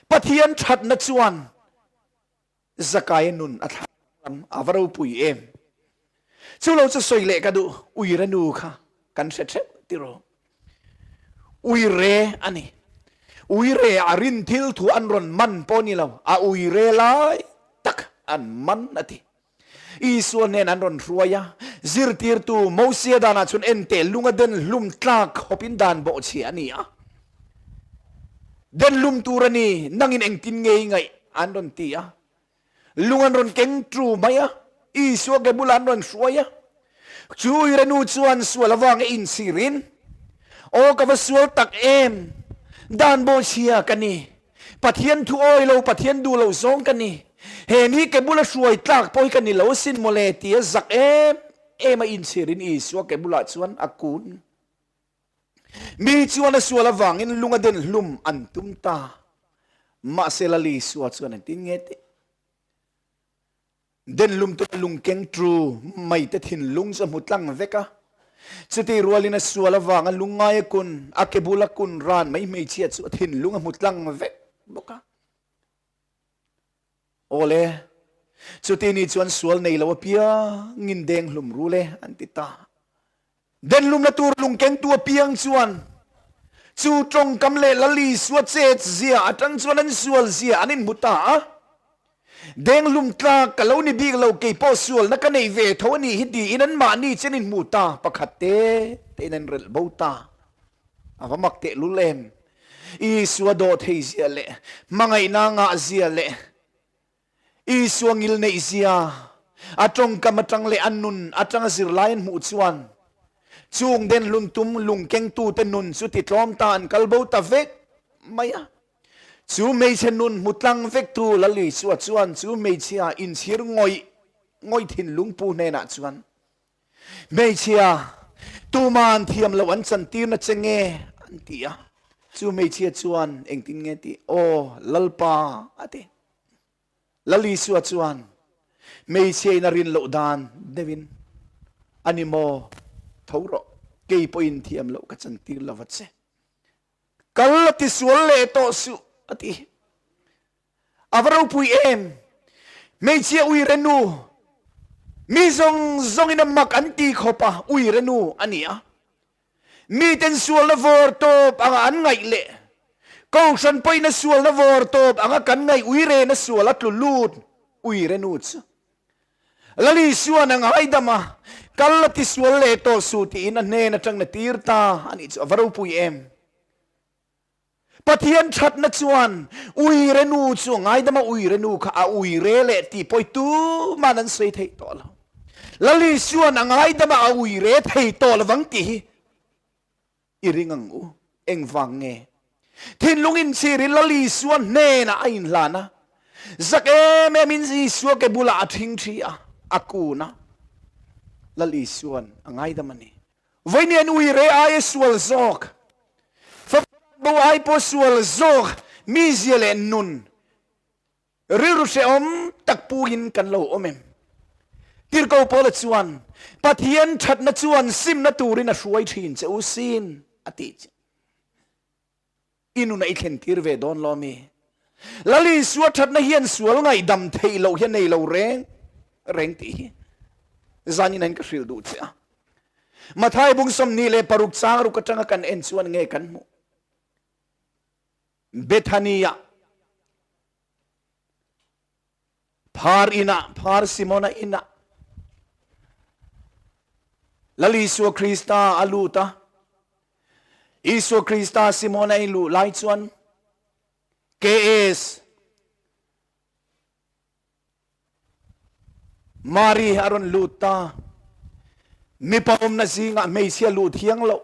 Pathian thatna chuan Zakaia nun a thlak lam a va ropui em. Chu lo chu sawi leh ka duh, Uire nu kha kan hre theuh tiraw. Uire a ni. Uire a rin thil thu an rawn man pawh ni lo, a uire lai tak an man a ti. Isua hnen an rawn hruai a, zirtirtu Mosia danah chuan enteh lunga den hlum tlak khawpin dan bawhchhia a ni a. Den hlum tur a ni, nangin engtin nge i ngaih? an rawn ti a. Lung an rawn keng tu mai a, Isua ke bulah an rawn hruai a. Chu uire nu chuan sual avanga inchhirin, Aw ka va sual tak em! Dan bawhchhia ka ni. Pathian thu awi lo, Pathian duh lo zawng ka ni. He mi ke bula hruai tlak pawh hi ka ni lo asin mawle tia zak em em a inchhirin Isua ke bulah chuan a kun. Mi chuan a sual avangin lung a den hlum an tum ta. Mahse Lal Isua chuan engtin nge tih? Den hlum tum a lung keng tu mai te thinlung chu a hmu tlang vek a. Chutih rualin a sual avanga lungngai a kun, a ke bula kun ran mai hmeichhia chu a thinlung a hmu tlang vek bawk a. Awle, chuti ni chuan sual nei lo apiangin deng hlum rul e, an ti ta. Denhlumna tur lungkengtu apiang chuan chu tawngkam leh Lal Isua chet zia atang chuan an sual zia an inhmu ta a. Denghlum tlak ka lo ni bik lo, kei pawh sualna ka nei ve tho a nih hi tiin anmahni chu an inhmu ta, pakhat te tein an relh bo ta. A va mak tehlul em! Isua dawh thei zia leh hmangaihna ngah zia leh Isua ngil neih zia a tawngkam atang leh a nun atanga zirlai an hmuh chuan chung den hluntum lungkengtute nun chu titlawm ta an kal bo ta vek mai a. Chu hmeichhe nun hmu tlang vektu Lal Isua chuan chu hmeichhia inchhir ngawih ngawih thinlung pu hnenah chuan, Hmeichhia, tuman thiam loh an chantirna che nge? an ti a. Chu hmeichhia chuan engtin nge tih? Aw, Lalpa, a ti. Lal Isua chuan hmeichhia in a rin loh dan deuhin, A ni maw, tho rawh, kei pawhin thiam loh ka chantir lo va che. Kal a tisual leh tawh suh, a ti. A va ropui em! Hmeichhia uire nu, mi zawng zawngin a mak an ti khawp a, uire nu a ni a. Miten sualna vawr tawp anga an ngaih leh Kohhran pawhina sualna vawr tawp anga kan ngaih uirena sual a tlu lut uire nu chu Lal Isua'n a ngaidam a, kal a tisual leh tawh suh tiin a hnen atang na tir ta a nih chu a va ropui em! Pathian thatna chuan uire nu chu a ngaidam a, uire nu kha a uire leh tih pawi tuman an sawi theih tawh lo. Lal Isua'n a ngaidam a, a uire thei tawh lovang tih hi. I ring ang u. Engvang nge? Thinlung inchhir in Lal Isua hnenah a inhlan a. Zak em em in Isua ke bulah a thing thi a, a kun a. Lal Isuan a ngaidam a ni. Vawiin ui re aia sual zawk, fapa bo ai pawh sual zawk mizia leh nun Rilru hrehawm tak puin kan lo awm em? Tirhko Paula chuan, Pathian thatna chuan simna turin a hruai thin che u sin, a tih che. I nuna i thlen tir ve dawn lo mi? Lal Isua thatna hian sual ngaihdam theih loh hi a nei lo reng reng tih hi zanin ain ka hrilh duh che a. Mathai bung 26 chang ruk atanga kan en chuan nge kan hmuh? Bethania Phar inah, Phar Simona inah Lal Isua Krista a lut a. Isua Krista Simona i luh lai chuan KS Mari a rawn lut ta. Mipa awmna zingah hmeichhia luh thiang loh.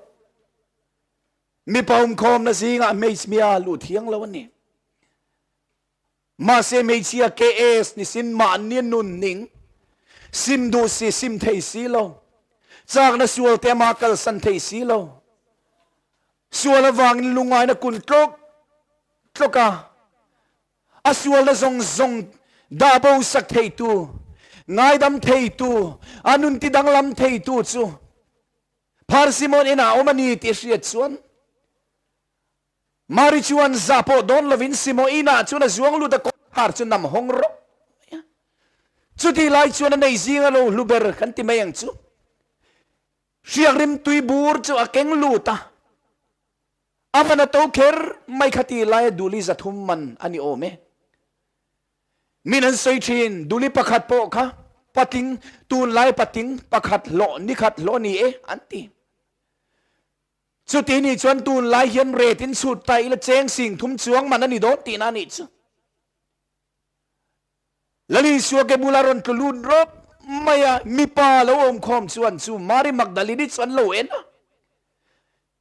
Mipa awmkhawmna zingah hmeichhia luh thiang lo a ni. Mahse hmeichhia KS ni sin mahni nun ning, sim duh si sim thei si lo, chakna sual te ama kalsan thei si lo, sual avangin lungaina kun tlawk tlawk a, A sualna zawng zawng dah bo sak theitu, ngaidam theitu, a nun tidanglam theitu chu Phar Simon inah a awm a ni tih a hriat chuan Mari chuan zah pawh dawn lovin Simo inah chuan a zuang lut a, kawngkhar chu nam hawng rawk mai a. Chutih lai chuan a nei zinga lo hlu ber kan ti mai ang chu. Hriak rimtui bur chu a keng lut a. A man a to kher mai kha ti laia Duli 300 man a ni awm e. Min an sawi thin, Duli pakhat pawh kha patling, tunlai patling pakhat hlawh, ni khat hlawh a ni e an ti. Chuti nih chuan tunlai hian ret in chhut ta ila cheng 3000 chuang man a ni dawn tihna a nih chu. Lal Isua ke bula rawn tlu lut rawp mai a, mipa lo awm khawm chuan chu Mari Magdalini chu an lo en a.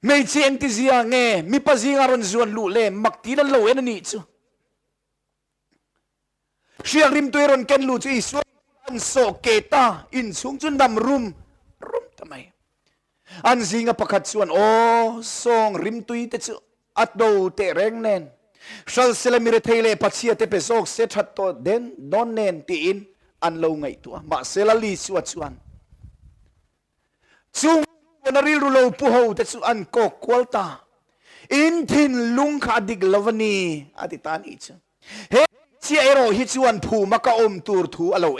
Hmeichhe engtizia nge mipa zinga rawn zuan luh le mak tiin an lo en a nih chu. Hriak rimtui rawn ken luh chu Isua an sawh ke ta, inchhung chu nam rum rum ta mai. An zinga pakhat chuan, Aw, sawng rimtui te chu a to teh reng nen, hral sela mi rethei leh pachhia te pe zawk se that tawh den dawn nen tiin an lo ngaihtuah. Mahse Lal Isua chuan chung a rilru lo pu ho te chu an kawk kual ta. In thinlung kha a dik lo a ni, a ti ta a nih chu. He chiah erawh hi chuan phuma ka awm tur thu a lo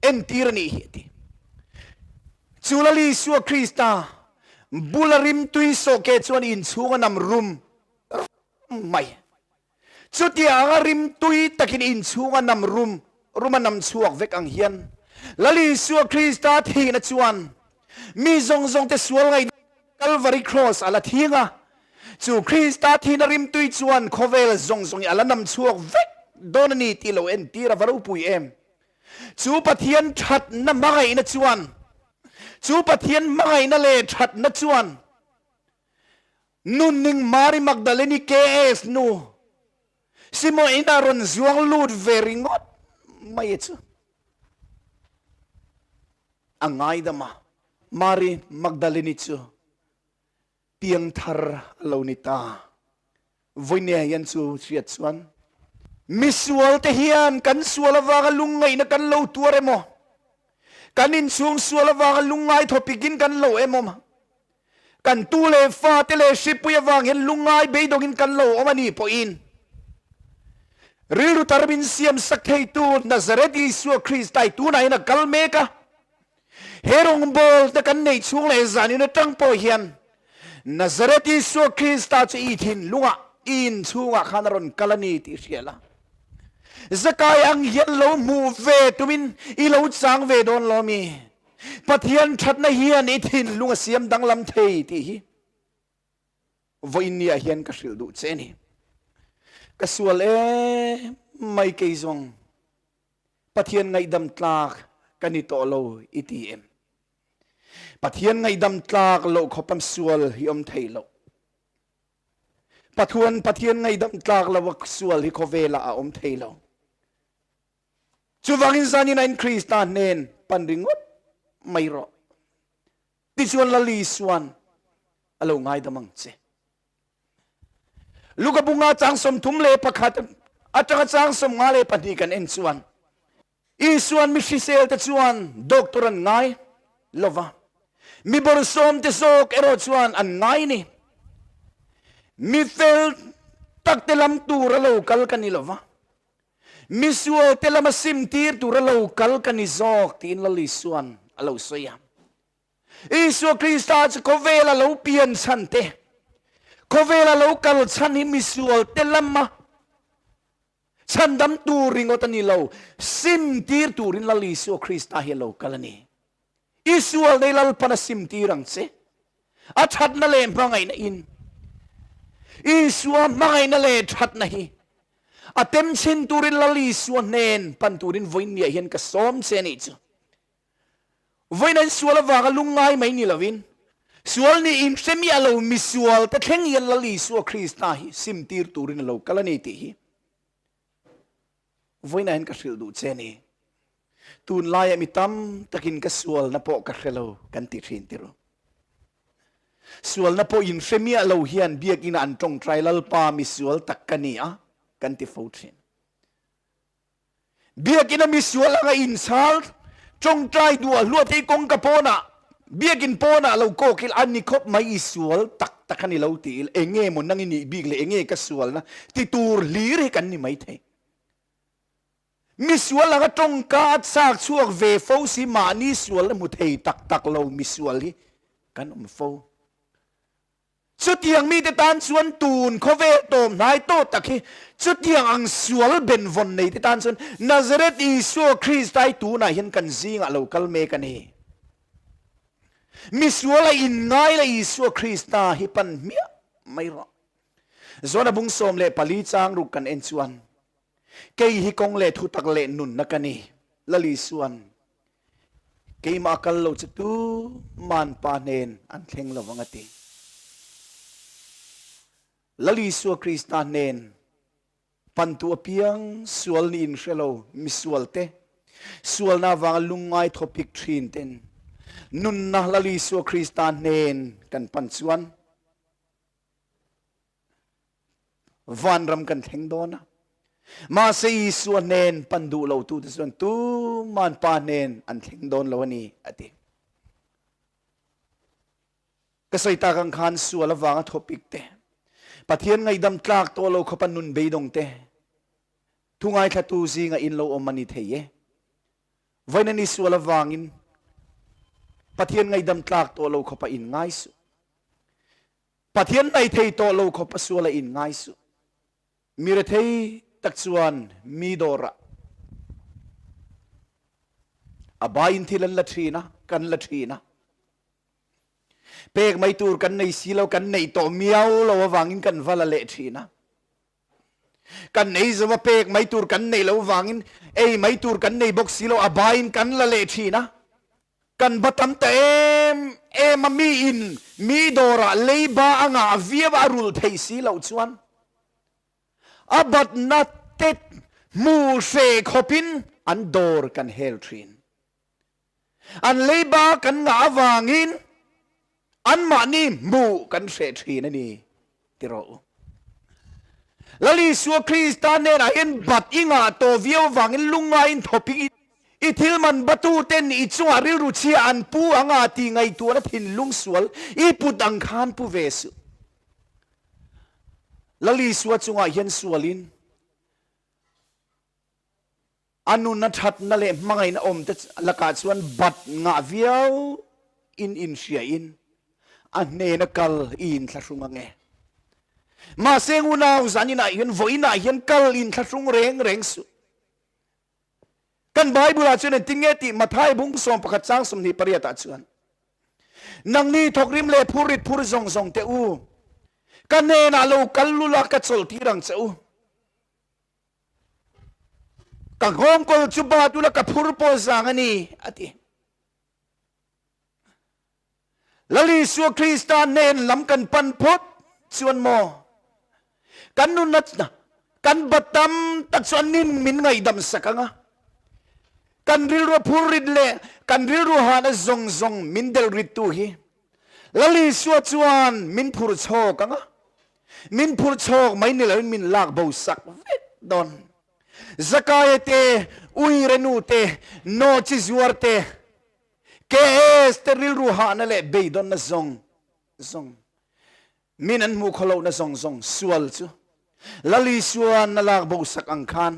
entir a nih hi a ti. Chu Lal Isua Krista bula rimtui sawhke chuan inchhung a nam rum rum mai. Chutianga rimtui takin inchhung a nam rum rum a nam chhuak vek ang hian Lal Isua Krista thihna chuan mi zawng zawngte sual ngaihna Kalvari Kraws a la thing a, chu Krista thihna rimtui chuan khawvel zawng zawng hi a la nam chhuak vek dawn a ni tih lo entir a va ropui em. Chu Pathian thatna hmangaihna chuan, chu Pathian hmangaihna leh thatna chuan nunning Mari Magdalene KS nu Simoin a rawn zuang lut ve ringawt mai a chu. A ngaidam a, Mari Magdalene chu piangthar a lo ni ta. Vawinia hian chu hriat chuan misual te hian kan sual avanga lungngaihna kan lo tuar emaw, kan inchhung sual avanga lungngai thawpikin kan lo emaw, kan tu leh fa te leh hripui avang hian lungngai beidawngin kan lo awm a nih pawhin rilru tar min siam sak theitu Nazareth Isua Krista hi tunah hian a kal mek a. He rawngbâwl te kan neih chhung leh zanin aṭang pawh hian Nazareth Isua Krista chu i thinlungah, i inchhungah khan a rawn kal a ni tih hria la. Zakai ang hian lo hmuh ve tumin i lo chang ve dawn lo mi? Pathian ṭhatna hian i thinlung a siam danglam thei tih hi vawiinniah hian ka hrilh duh che a ni. Ka sual em mai kei zawng. Pathian ngaihdam tlak ka ni tawh lo i ti em? Pathian ngaihdam tlak loh khawpa sual hi awm thei lo. Pathuan Pathian ngaihdam tlak lo a sual hi khawvelah a awm thei lo. Chuvangin zanin a in Krista hnen pan ringawt mai rawh. Tichuan Lal Isuan a lo ngaidam ang che. Luka bunga chang 31 atanga chang 52 kan en chuan Isuan mi hrisel te chuan doctor an ngai lova, mi bawrhsawm te zawk erawh chuan an ngai ni. Mi fel tak te lam tura lo kal ka ni lova, mi sual te lama sim tir tura lo kal ka ni zawk tiin Lal Isuan a lo sawi a. Isua Krista chu khawvela lo pian chhan te, khawvela lo kal chhan hi mi sual te lama Chhandam tur ringawt a ni lo, sim tir turin Lal Isua Krista hi a lo kal a ni. I sual nei Lalpan a sim tir ang che. A thatna leh hmangaihna in. Isua hmangaihna leh thatna hi a tem chhin turin Lal Isua hnen pan turin vawiinniah hian ka sawm che a nih chu. Vawiin an sual avanga lungngai mai ni lovin, sual nih in hre miah lo misual te thleng hian Lal Isua Krista hi sim tir turin a lo kal a ni tih hi vawiinah hian ka hrilh duh che a ni. Tunlaiah mi tam takin ka sualna pawh ka hre lo kan ti thin tirh. Sualna pawh in hre miah lo hian biakina an tawngtai Lalpa misual tak ka ni a kan ti fo thin. Biakinn a misual anga inchhal tawngtai duah hluah te hi kawngka pawnah, biakinn pawnah lo kawk ila a ni khawp mai i sual tak tak a ni lo ti ila enge maw nang i nih bik leh enge ka sualna ti tur hlir hi kan ni maithei. Misual anga tawngka a chak chhuak ve fo si mahni sualna hmu thei tak tak lo misual hi kan awm fo. Chutiang mite tan chuan tun khawvel tawm hnai tawh tak hi chutiang ang sual benvawn neite tan chuan Nazareth Isua Krista hi tunah hian kan zingah lo kal mek a ni. Misual a inngai la Isua Krista hi pan hmiah mai rawh. Zona bung 14 chang ruk kan en chuan Kei hi kawng leh thutak leh nunna ka ni, Lal Isuan Keimah kal lo chu tu man pa hnen an thleng lo vang a ti. Lal Isua Krista hnen pantu apiang sual ni in hre lo misual te, sualna avanga lungngai thawpik thin ten nunna Lal Isua Krista hnen kan pan chuan Vanram kan thleng dawn a. Mahse Isua hnen pan duh lo tute chuan tuman Pa hnen an thleng dawn lo a ni, a ti. Ka sawi tak ang khan sual avanga thawpik te, Pathian ngaihdam tlak tawh lo khawpa nun beidawng te, thu ngaithlatu zinga in lo awm a ni thei e. Vawiin a ni sual avangin Pathian ngaihdam tlak tawh lo khawpa in ngai suh. Pathian nei thei tawh lo khawp a sual a in ngai suh. Mi rethei tak chuan mi dawrah a bai in thil an la thin a, kan la thin a. Pek mai tur kan nei si lo, kan neih tawh miau lo avangin kan va la leh thin a. Kan ei zo a pek mai tur kan neih lo vangin ei mai tur kan nei bawk si lo, a bai in kan la leh thin a. Kan va tam ta em em a, mi in mi dawrah leiba a ngah viau a rulh theih si loh chuan a batna te hmu hreh khawpin an dawr kan hel thin. An leiba kan ngah avangin anmahni hmuh kan hreh thin a ni ti rawh u. Lal Isua Krista hnenah hian bat i ngah tawh viau avangin lungngaiin thawpin i thil man batuten i chungah rilru chhia an pu ang a tih ngaihtuahna thinlung sual i put ang khan pu ve suh. Lal Isua chungah hian sualin A nuna thatna leh hmangaihna awmte lakah chuan bat ngah viau in inhriain a hnena kal i inthlahrung ang e. Mahse ngunau zaninah hian vawiinah hian kal inthlahrung reng reng suh. Kan Bible-ah chuan engtin nge tih Mathai bung 11 chang 28 ah chuan Nangni thawkrim leh phurrit phur zawng zawng te u, ka hnenah lo kal lula ka chawlhtir ang che u. Ka nghawngkawl chu bat ula ka phur pawh zang a ni, a ti. Lal Isua Krista hnen lam kan pan phawt chuan maw kan nunna kan bat tam tak chu an nin min ngaihdam sak ang a, kan rilru phur rit leh kan rilru hahna zawng zawng min delh rittu hi Lal Isua chuan min phur chhawk ang a, min phur chhawk mai ni loin min lak bo sak vek dawn. Zakaia te, Uire nu te, Nawhchi zuar te, KS te rilru hahna leh beidawnna zawng zawng, min an hmuh khawlohna zawng zawng sual chu Lal Isua na lak bo sak ang khan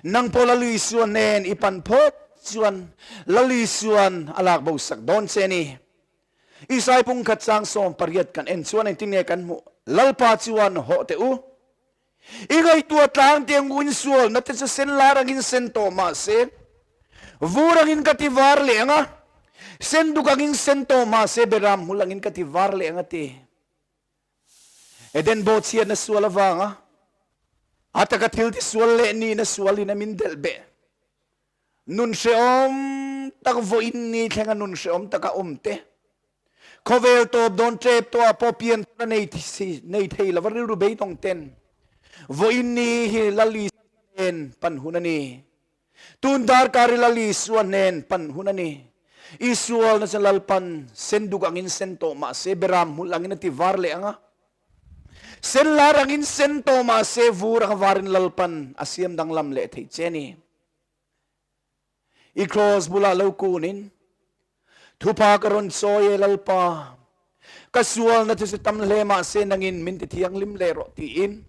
nang pawh Lal Isua nen i pan phawt chuan Lal Isuan a lak bo sak dawn che ni. Isai pungkhat chang 18 kan en chuan engtin nge kan hmuh? Lalpa chuan hawh teh u. I ngaihtuah tlang tiang u in sualna te chu sen lar angin sen tawh mah se, vur angin ka ti var leh ang a, sen duk angin sen tawh mah se, beram hmul angin ka ti var leh ang a ti. Eden bawhchhiatna sual avanga a taka thil ti sual leh nihna sualin a min delh beh. Nun hrehawm tak vawiin ni thlenga nun hrehawm taka awm te, khawvel tawp dawn tep tawhah pawh pian thar a nei nei thei lova rilru beidawng ten vawiin ni hi Lal Isua hnen pan hun a ni. Tun darkar hi Lal Isua hnen pan hun a ni. Isual nasa Lalpan sen duk angin sen tawh mah se beram hmul angin a ti var leh ang a. Sen lar angin sen tawh mah se vur anga varin Lalpan a siam danglam leh theih che a ni. I kraws bulah lo kunin thupa ka rawn chawi e Lalpa, ka sualna chu chu tam hle mah se nangin min ti thianghlim leh rawh tiin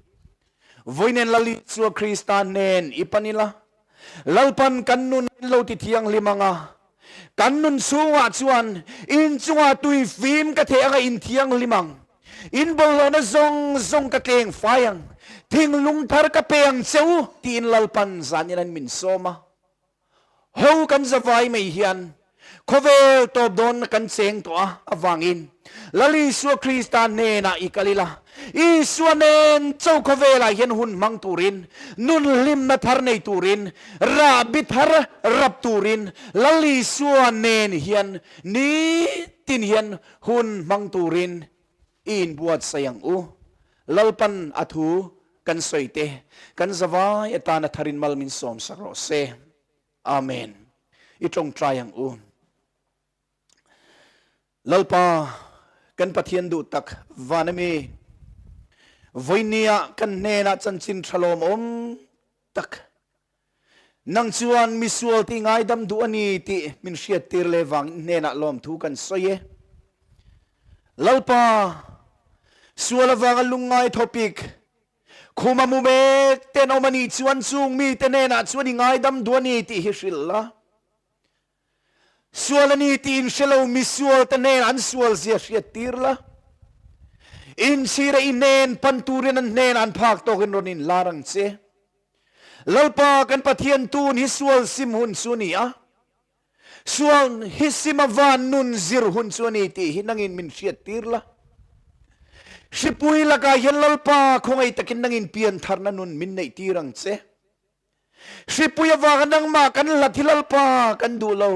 vawiin Lal Isua Krista hnen i pan ila, Lalpan kan nun min lo ti thianghlim ang a, kan nun chhungah chuan in chungah tui fim ka theh anga in thianghlim ang, in bawlhhlawhna zawng zawng ka tleng fai ang, thinglung thar ka pe ang che u tiin Lalpan zanin an min sawm a. Ho kan zavai mai hian khawvel tawp dawn kan cheng tawh a avangin Lal Isua Krista hnenah i kal ila, Isua nen cho khawvelah hian hun hmang turin, nun hlimna thar nei turin, rahbi thar rap turin Lal Isua nen hian nitin hian hun hmang turin i inbuatsaih ang u. Lalpan a thu kan sawi te, kan zavai atana tharin mal min sawmsak rawh se. Amen. I tawngtai ang u. Lalpa, kan Pathian duh tak van ami, vawinia kan hnenah chanchin tha lawmawm tak, nang chuan misual tih ngaidam duh a ni tih min hriattir leh vang hnenah lawmthu kan sawi e. Lalpa, sual avanga lungngai thawpik, khuma mu mek ten awm a nih chuan chung mite hnenah chuan i ngaidam duh a ni tih hi hrilh la. Sual a ni tih in hre lo misual te hnen an sual zia hriat tir la. Inchhira i hnen pan turin an hnen an phak tawkin rawn in lar ang che. Lalpa kan Pathian tun hi sual sim hun chu a ni a, sual hi sim a van nun zir hun chu a ni tih hi nangin min hriat tir la. Hripui lakah hian Lalpa khawngaih takin nangin piantharna nun min neih tir ang che. Hripui avanga nangmah kan hlat hi Lalpa kan duh lo.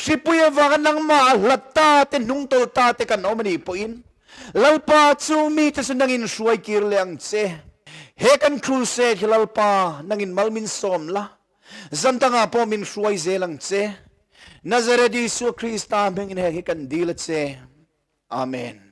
Hripui avanga nangmah a hlat ta te hnungtawlh ta te kan awm a nih pawhin Lalpa chu mite chu nangin hruai kir leh ang che. He kan crusade hi Lalpa nangin mal min sawm la, zan dangah pawh min hruai zel ang che. Nazareth Isua Krista hmingin heng hi kan dil a che. Amen.